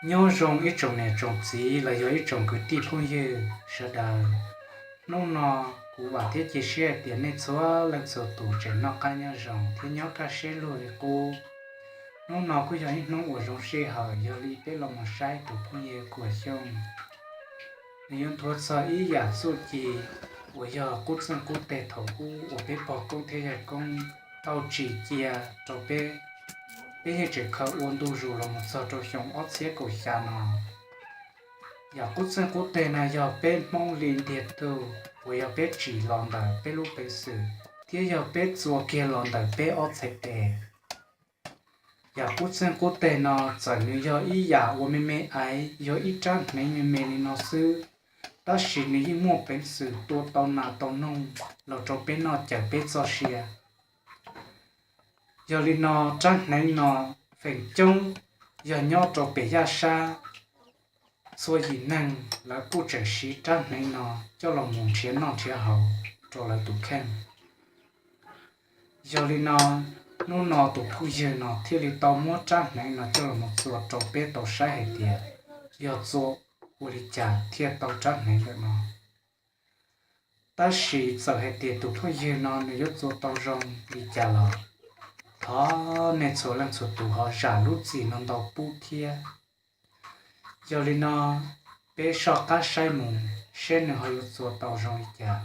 Nyob zoo ib tsoom niam tsoom txiv los yog ib tsoom kwv tij phooj ywg sawv daws. Hnub no kuv vam thiab cia siab hais tias nej txhua leej txhua tus tseem noj qab nyob zoo thiab nyob kaj siab lug li qub. Hnub no kuj yog ib hnub uas zoo sij hawm yog li peb los mus saib tus phooj ywg Kuam Xyooj, nws yuav nthuav txog ib yam txuj ci uas yog qub txeej qub teg thaum ub uas peb pog koob thiab yawg koob tau tsim cia rau peb. Peb yeej tseem khaws ua ntu zus los mus txog rau xyoo ob txhiab kaum xya no. Yam qub txeej qub teg no yog peb Hmoob li ntiag tug uas yog peb tsim los ntawm peb lub peev xwm thiab yog peb txua kiag los ntawm peb ob txhais tes. Yam qub txeej qub teg no txawm nws yog ib yam uas me me aiv, yog ib rab hneev me me li no xwb, tab sis nws yeej muaj peev xwm tua tau nas tau noog los rau peb noj cawm peb txoj sia. Yog li no, rab hneev no feem coob yog nyob rau pem yaj sab, txhua yim neeg lawv kuj tseem siv rab hneev no coj los mus nrhiav noj nrhiav haus rau lawv tus kheej. Yog li no, hnub no tus phooj ywg no thiaj li tau muab rab hneev no coj los mus txua rau peb tau saib hais tias yog txua ua li cas thiaj tau rab hneev ntawm no. Tab sis txawm hais tias tus phooj ywg no nws yuav txua tau zoo li cas los thov nej txhua leej txhua tus ho zam lub txim no ntau pub thiab. Yog li no, peb soj qab saib mus seb nws ho yuav txua tau zoo li cas.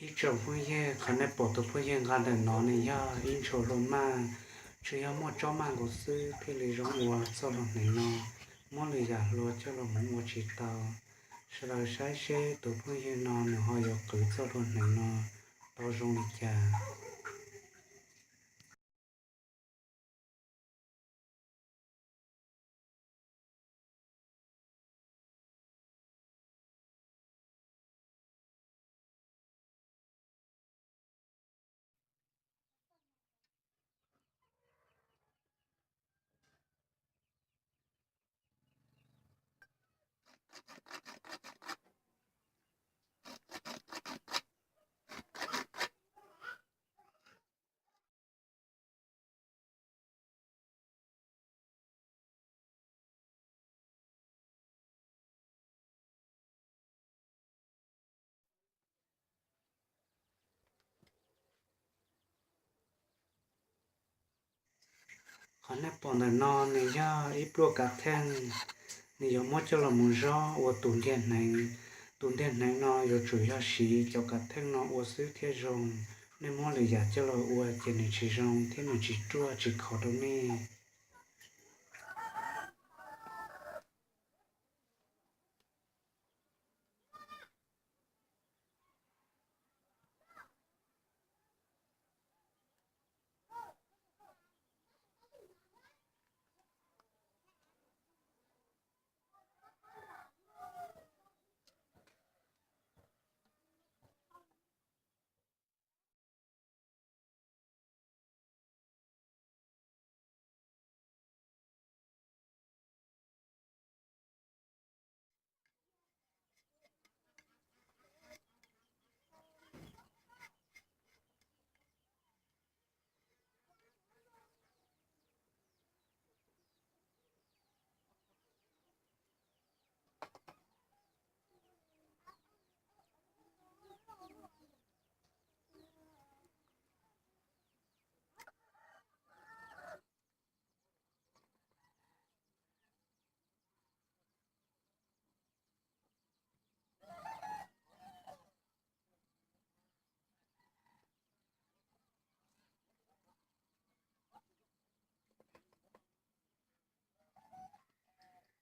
Ib tsoom phooj ywg, qhov nej pom tus phooj ywg nqa ntawm no nws yog ib ntshuas hlua maj, tsuas yog muaj tsob maj nkaus xwb thiaj li zoo ua txoj hlua hneev no. Muab lwm yam hlua coj los mus ua tsis tau. Sawv daws saib seb tus phooj ywg no nws ho yuav qwv txoj hlua hneev no tau zoo li cas. Qhov nej pom ntawm no nws yog ib pluaj kav theej, nws yuav muab coj los mus zob ua tus ntiag hneev. Tus ntiag hneev no yuav tsum yog siv cov kav theej no ua xwb thiaj zoo. Nej muab lwm yam coj los ua ces nws tsis zoo thiab nws tsis ruaj tsis khov rau nej.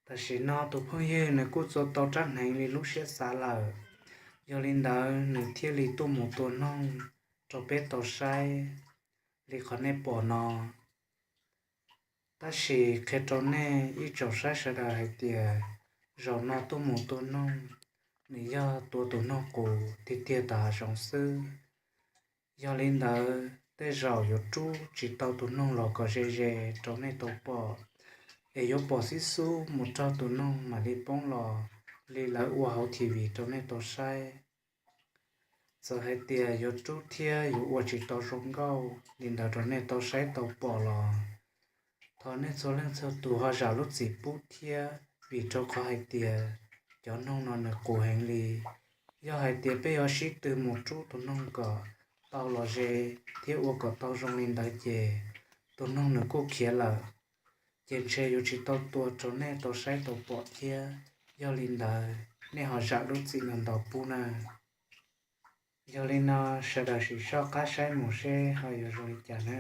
Tam sim no tus phooj ywg nws kuj txua tau rab hneev li lub siab xav lawm, yog li ntawd nws thiaj li tuaj mus tua noog rau peb tau saib li qhov nej pom no. Tab sis qhia rau nej ib tsoom saib sawv daws hais tias zaum no tuaj mus tua noog, nws yog tua tus noog qus tiag tiag tom hav zoov xwb. Yog li ntawd tej zaum yuav rub tsis tau tus noog los kom ze ze rau nej tau pom, es yuav pom xib xub mus raug tus noog mam li poob los li lawv ua hauv T V rau nej tau saib. Txawm hais tias yuav rub thiab yuav ua tsis tau zoo nkauj li ntawd rau nej tau saib tau pom los thov nej txhua leej txhua tus ho zam lub txim pub thiab, vim rau qhov hais tias cov noog no nws qus heev li. Yog hais tias peb yuav sib tw mus rub tus noog kom tau los ze thiab ua kom tau zoo li ntawd ces tus noog nws kuj khiav lawm, ces ntshe yuav tsis tau tua rau nej tau saib tau pom thiab. Yog li ntawd nej ho zam lub txim ntau ntau pub na. Yog li no sawv daws sim soj qab saib mus seb ho yuav zoo li cas na.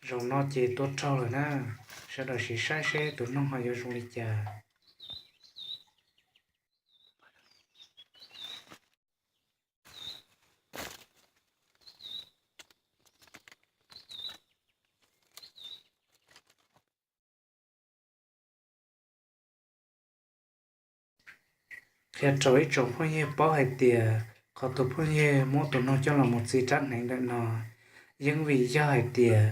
Zaum no ces tua raug lawm na, sawv daws sim saib seb tus noog ho yuav zoo li cas. qhia rau ib tsoom phooj ywg paub hais tias qhov tus phooj ywg muab tus noog coj los mus txi rab hneev ntawm no, yeej vim yog hais tias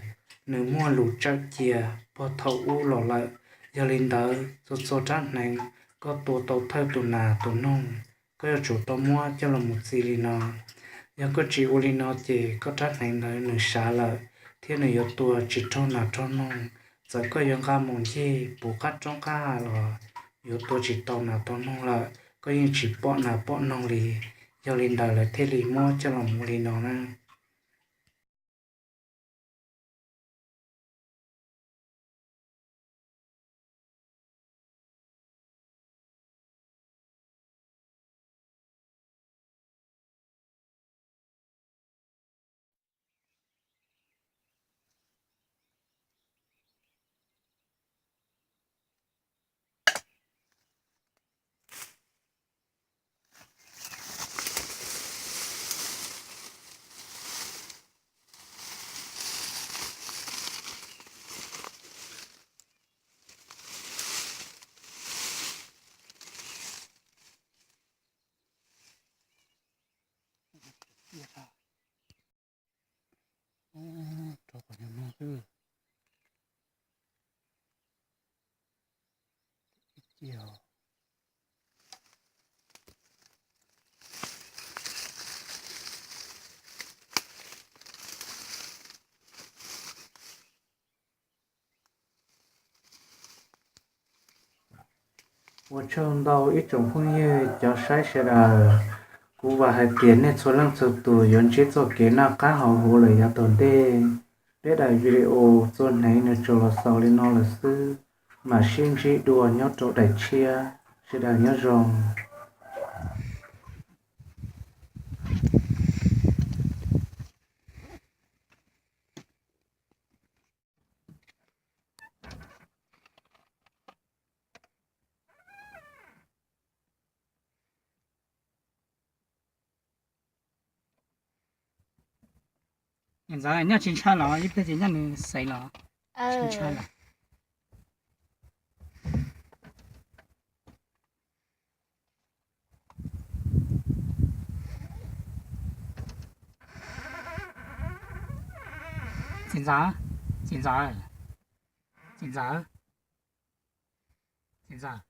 nws muaj lus tsawm cia puag thaum ub los lawm. Yog li ntawd txhua txhua rab hneev koj tua tau thawj tus nas tus noog, koj yuav tsum tau muab coj los mus txi li no. Yog koj tsis ua li no ces koj rab hneev ntawd nws sav lawm thiab nws yuav tua tsis raug nas raug noog. Txawm koj yuav nqa mus ncig puv qab roob qab hav los yuav tua tsis tau nas tau noog lawm, koj yeej tsis pom nas pom noog li. Yog li ntawd lawv thiaj li muab coj los mus li no na. Ua tsaug ntau ib tsoom phooj ywg cov saib sawv daws. Kuv vam hais tias nej txhua leej txhua tus yuav ntsib txoj kev noj qab haus huv lawm yav tom ntej. Peb daim video txuas hneev nws tsuas los xaus li no lawm xwb, mam sib ntsib dua nyob rau daim tshiab, sawv daws nyob zoo. Niam ntxawm, nyob tsis ntshai los? Ib pliag ces nyob nws xev los. Tsis ntshai los? Txiv ntxawm, txiv ntxawm, txiv ntxawm, txiv ntxawm.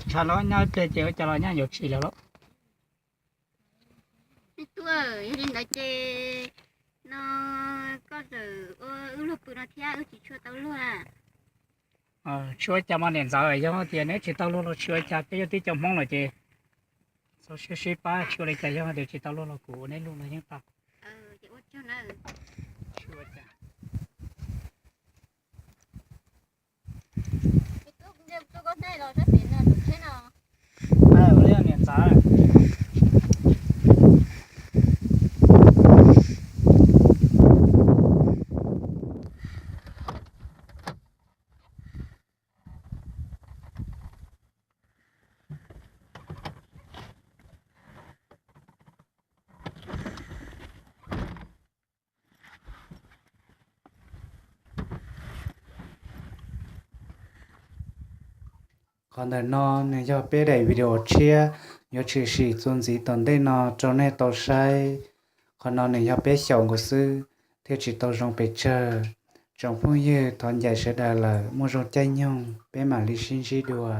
Ntshai los? Nyob ib pliag ces ua cas los nyob yuav tsis lawm lauj. Yog li ntawd ces no koj txawm ua wb luag pw no thiab wb tsis tshua tau luag. Tsis ua cas mas niam ntxawm, yog tias neb tsis tau luag los tsis ua cas, peb yog tib cov Hmoob lawm ces txhob sib sib pab, tsis ua li cas, yog tias tsis tau luag los kuv ua neb luag los yeej tau. Tsis ua cas. Niam ntxawm. Qhov ntawm no nws yog peb daim video tshiab yuav tshwm sim txuas ntxiv tom ntej no rau nej tau saib. Qhov no nws yog peb xyaum nkaus xwb thiaj tsis tau zoo pes tsawg. Tsoom phooj ywg thov ncaim sawv daws lawm, muaj zoo caij nyoog peb mam li sib ntsib dua.